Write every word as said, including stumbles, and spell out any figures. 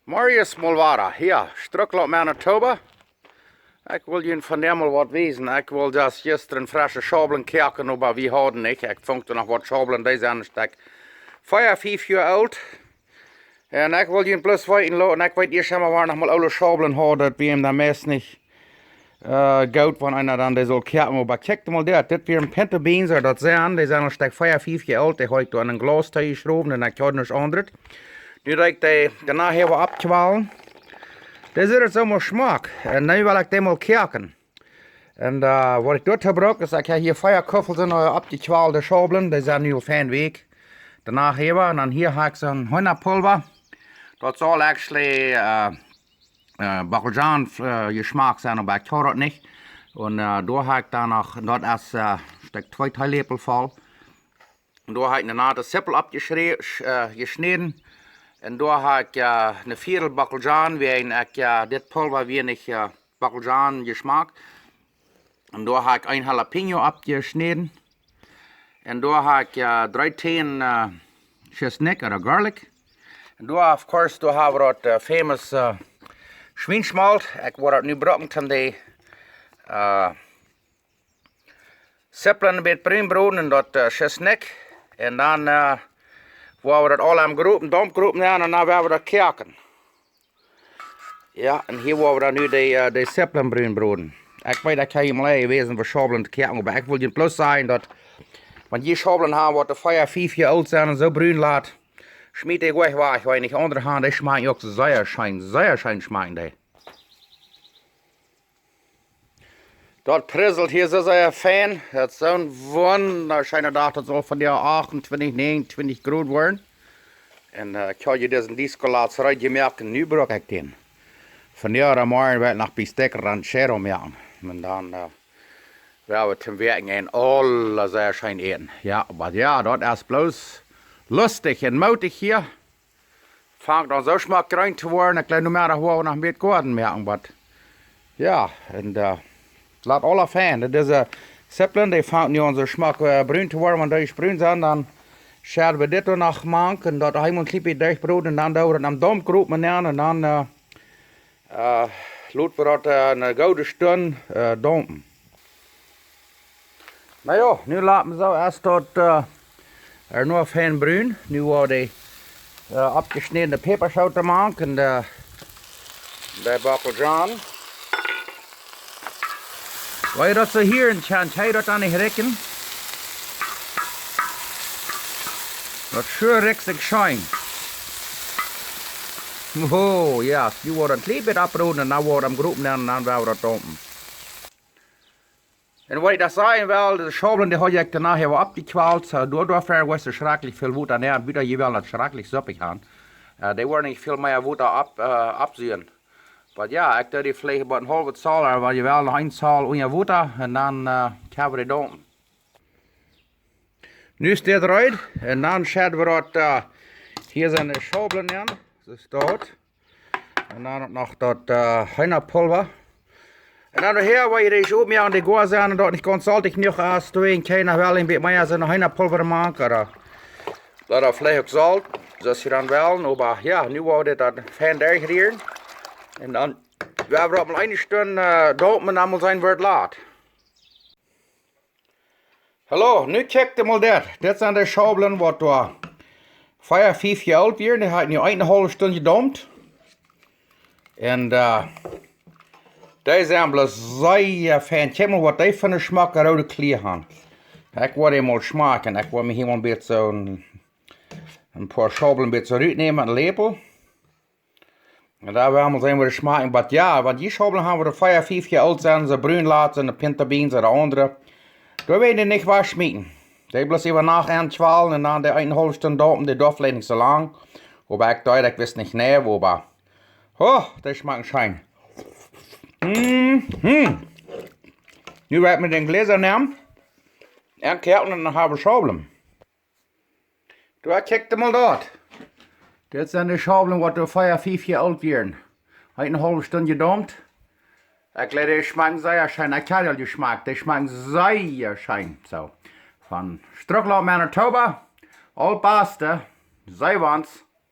Morjes mol wada, hia, Strucklaunt, Manitoba. Ekj well junt vondoag mol waut wiesen. Ekj wull jast jistren fresche Schaublen koaken, oba wie hauden nich. Ekj funk doa noch waut Schaublen, dee sent een Stekj vea, fief Joa oolt. Un ekj wull junt bloos weeten loten, ekj weet ieescht emol, wua noch mol oole Schaublen haud, daut wia am dan meist nich äh, goot, wan eena dan dee saul koaken, oba kjikj mol dit. Dit wia een pinto beans, daut sent, dee sent een Stekj vea, fief Joa oolt, dee haud ekj doa en een Glaus toojeschrowen un ekj haud nuscht aundret. Nu deed ekj dee, doano hia oppkjwalen. Dee sitt soo mol schmock. Un nu well ekj dee mol koaken. Un äh, waut ekj doatoo bruck es, ekj hab hia vea Kuffels en äh, oppjekjwalde Schaublen, dee sent nu aul fein weekj. Doano hia, un dan hia hab ekj soon Heenapulva. Daut saul actually äh, äh, Bockelzhaan äh, Jeschmack sennen, oba ekj hab daut nich. Un äh, doa hab ekj dan noch, daut es äh, Stekj twee Teeläpel voll. Un doa hab ekj eene nate Zippel oppjeschnä-, sch-, äh, jeschnäden. Un doa hab ekj äh, een Viedel Bockelzhaan, wäajen ekj äh, dit Pulva wia nich äh, Bockelzhaan Jeschmack. Un doa hab ekj een Jalapeño oppjeschnäden. Un doa hab ekj äh, dree Tän äh, Tschesnikj ooda Garlic. Un doa, of course, doa hab wie daut äh, famous äh, Schwienschmolt. Ekj woa daut nu brucken toom dee äh, Zipplen een bät brun broden un daut äh, Tschesnikj. Un dan äh, woa wie daut aula em Gropen, Daump Gropen nenn un dan woa wie daut koaken. Jo, un hia woa wie dan nu dee, äh, dee Zipplen brun broden. Ekj weet, ekj hab hia mol jewast fa Schaublen to koaken, oba ekj wull junt bloos sajen daut, wan jie Schaublen haben, waut doa vea, fief Joa oolt sent un soo brun lat, schmiet dee wajch, wajch, wiels nich aundre han, dee schmakjen uk sea scheen, sea scheen schmakjen dee. Daut priselt hia soo sea fein. Daut es soon wundascheena Dach. Daut saul vondoag achtuntwintich, näajenuntwintich Grod woaren. Un äh, ekj hab hia disen Diskolatz reed jemoakt un nu bruck ekj dän. Vondoag ooda morjen well ekj noch Bistec Ranchero moaken. Un dan äh, woa wie toom Wäakjenenj aula sea scheen äten. Jo, oba jo, daut es bloos lustich un mootich hia. Fangt aun soo schmock jreen to woaren. Ekj jleew, nu mea woa wie noch een bät Goaden moaken, oba jo, un äh, lat aula fein. Daut es äh, Zipplen, dee fangt nu aun soo schmock äh, brun to woaren. Wan dee brun sent, dan schäd wie dit doa noch mank un daut eemol een kjlien bät derchbroden un dan doo wie daut em Daump Gropen nenn un dan äh, äh, lot wie daut äh, eene goode Stund äh, daumpen. Na jo, nu lat wie soo aus daut äh, es nu fein brun. Nu woa wie dee äh, oppjeschnädne Päpaschooten mank un dee, dee Bockelzhaan. Wan jie daut soo hieren kjennen, kjenn jie daut dan nich rikjen? Daut Schua rikjt sikj scheen. Oh, jo, nu woa wie daut een kjlien bät aunroaren un dan woa wie daut em Gropen nenn un dan woa wie daut daumpen. Un waut ekj daut sajen well, dee Schaublen, dee hab ekj doano wada oppjekjwalt. Soo, doa, doafäa woat doa schrakjlich väl Wota nenn, wiels jie wellen daut schrakjlich suppich haben. Äh, dee woaren nich väl mea Wota opp, äh, oppsuagen. Oba jo, ekj doo dee veleicht bie een haulwet Zoll, oba jie wellen noch een Zoll unja Wota un dan äh, kjenn wie dee daumpen. Nu es dit reed un dan schäd wie daut äh, hia sent dee Schaublen nenn. Soo es daut. Un dan uk noch daut äh, Heenapulva. Un dan nohäa, wan jie dee soo oppmoaken, dee goa sent un daut nich gaunz soltich jenuach es, doo jie kjeen, well een bät mea soon Heenapulva mank, ooda, ooda veleicht uk Solt, soo aus jie dan wellen, oba jo, nu woa wie dit dan fein derchrieren. Un dan woa wie daut mol eene Stund äh, daumpen un dan mol seenen, woo daut lat. Hallo, nu kjikjt mol dit. Dit sent dee Schaublen, waut doa vea, fief Joa oolt wieren. Dee hab ekj nu eene haulwe Stund jedaumpt. Un äh, dee sent bloos sea fein. Kjikj mol, waut dee fa eene schmocke roode Klia haben. Ekj woa dee mol schmakjen. Ekj woa mie hia mol een bät soon, een poa Schaublen een bät soo rutnämen met een Läpel. Un dan woa wie mol seenen, woo dee schmakjen. Oba jo, wan jie Schaublen haben, waut vea, fief Joa oolt sent, soo brun lat, soone pinto beans ooda aundre, dan woa wie dee nich wajchschmieten. Dee bloos äwa Nacht enkjwalen un dan dee eene haulwe Stund daumpen, dee doa veleicht nich soo lang. Oba ekj deed, ekj wist nich, nä, oba. Oh, dee schmakjen scheen. Mhm. Nu woa ekj mie dän Gläs nämen. Un kjikj, un dan hab wie Schaublen. Doa kjikjt mol daut. Dit sent dee Schaublen, waut doa vea, fief Joa oolt wieren. Eene haulwe Stund jedaumpt. Ekj jleew, dee schmakjen sea scheen. Ekj hab aul jeschmakjt. Dee schmakjen sea scheen. Soo. Von Strucklaunt, Manitoba. Aulbaste. See wans.